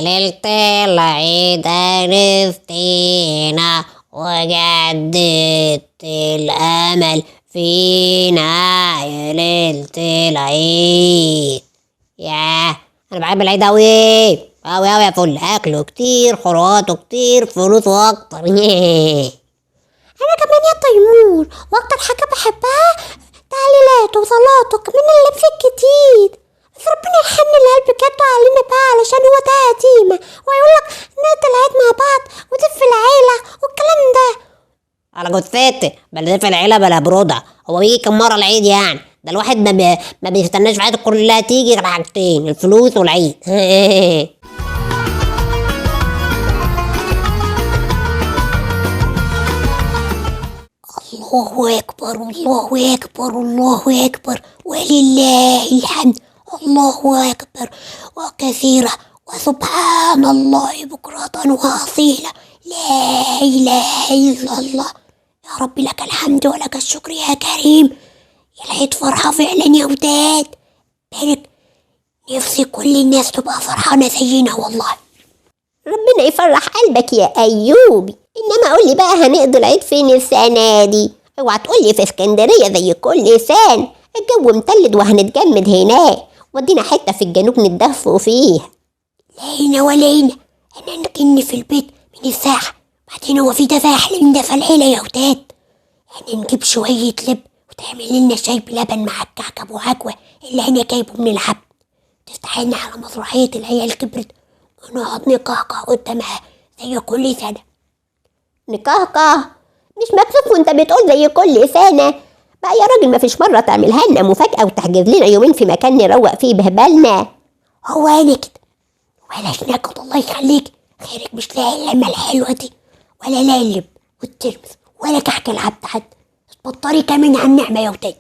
يا ليلة العيد أنستينا وجددت الأمل فينا يا ليلة العيد. ياه أنا بحب العيد أوي أوي أوي يا فل، أكله كتير، خروجاته كتير، فلوسه أكتر. أنا كمان يا تيمور، وأكتر حاجة بحبها تعليلاته وصلاته، كمان اللبس الجديد. بس ربنا يحنن القلب كده علينا بقى، علشان هو ده قديمة ويقولك نقضي العيد مع بعض ودف العيلة والكلام ده. على جثتي بلا دف العيلة بلا برودة، هو بيجي كم مرة العيد يعني؟ ده الواحد ما بيستناش في حياته كلها تيجي غير حاجتين، الفلوس والعيد. الله أكبر الله أكبر الله أكبر ولله الحمد، الله أكبر وكثيرة وسبحان الله بكرة وأصيلا، لا إله إلا الله، يا رب لك الحمد ولك الشكر يا كريم. يا العيد فرحة فعلا يا وداد، بارك نفسي كل الناس تبقى فرحانة زينا والله. ربنا يفرح قلبك يا أيوبي. إنما قولي بقى هنقضي العيد فين السنة دي؟ اوعى تقولي في اسكندرية زي كل سنة، الجو متلج وهنتجمد هناك، ودينا حتة في الجنوب نتدفوا فيها. لا هنا ولا هنا، احنا نكن في البيت من الساحة، بعدين هو في دفا أحلى من دفا العيلة يا وداد؟ احنا نجيب شوية لب وتعمل لنا شاي بلبن مع الكعكة أبو عجوة اللي احنا جايبه من العبد، تفتح لنا على مسرحية العيال كبرت ونقعد نقهقه قدامها زي كل سنة. نقهقه؟ مش مكسوف وانت بتقول زي كل سنة؟ بقى يا راجل ما فيش مرة تعملها لنا مفاجأة وتحجز لنا يومين في مكان نروق فيه بهبالنا؟ هو أنا كده ولا نكد، الله يخليك، خيرك مش لاقي اللمة الحلوة دي، ولا لاقي اللب والترمس ولا كحك العبد حد. تبطري كمان على النعمة يا وداد.